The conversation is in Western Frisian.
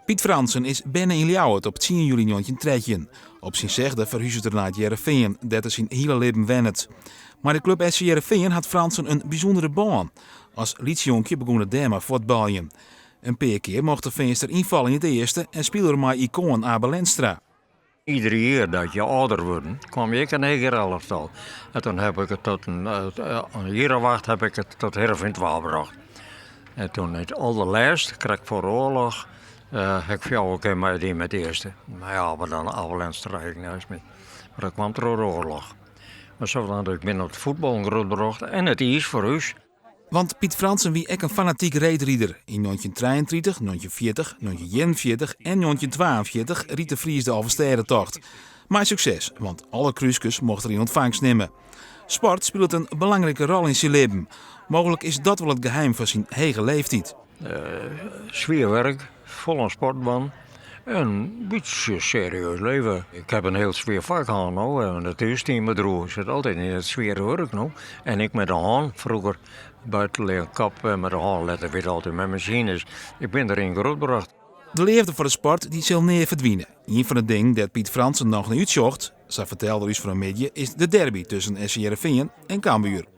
Piet Fransen is berne yn Ljouwert op tsien july 1913. Op syn sechde ferhuzet er nei it Hearrenfean, dêr't er syn hiele libben wennet. Mei de klup SC Hearrenfean hat Fransen in bysûndere bân. As lyts jonkje begûn er dêr mei fuotbaljen. In pear kear mocht de Feanster ynfalle yn it earste en spile er mei ikoan Abe Lenstra. Ieder jier dat je âlder wurden, kwam je ek in heger elftal. En toen heb ik het tot een jier of acht heb ik het tot Heerenveen 12 brocht. En toen het allerlêst, krekt foar de oarloch, uh, heb ik fjouwer kear meidien met de earste. Maar ja, maar dan Abe Lenstra ek neist my. Maar dat kwam troch de oarloch. Maar zo dan ik bin op het fuotbal grutbrocht en it iis foar ús. Want Piet Fransen wie ek in fanatyk reedrider. Yn 1933, 1940, 1941 en 1942 ried de Fries de Alvestêdetocht. Mei sukses, want alle krúskes mocht er yn ûntfangst nimme. Sport spilet in belangrike rol yn syn libben. Mooglik is dat wol it geheim fan syn hege leeftyd. Swier werk, fol oan sport dwaan en in bytsje serieus leve. Ik heb in hiel swier fak hân no, en it hústienbedriuw sit altyd yn it swiere wurk no. En ek mei de hân, froeger buitele en kap mei de hân, letter wie it altyd mei masines. Ik bin deryn grutbrocht. De leafde foar de sport dy sil nea ferdwine. Ien fan de dingen dêr't Piet Fransen noch nei útsjocht, sa fertelde er ús fan 'e middei, is de derby tusken SC Hearrenfean en Cambuur.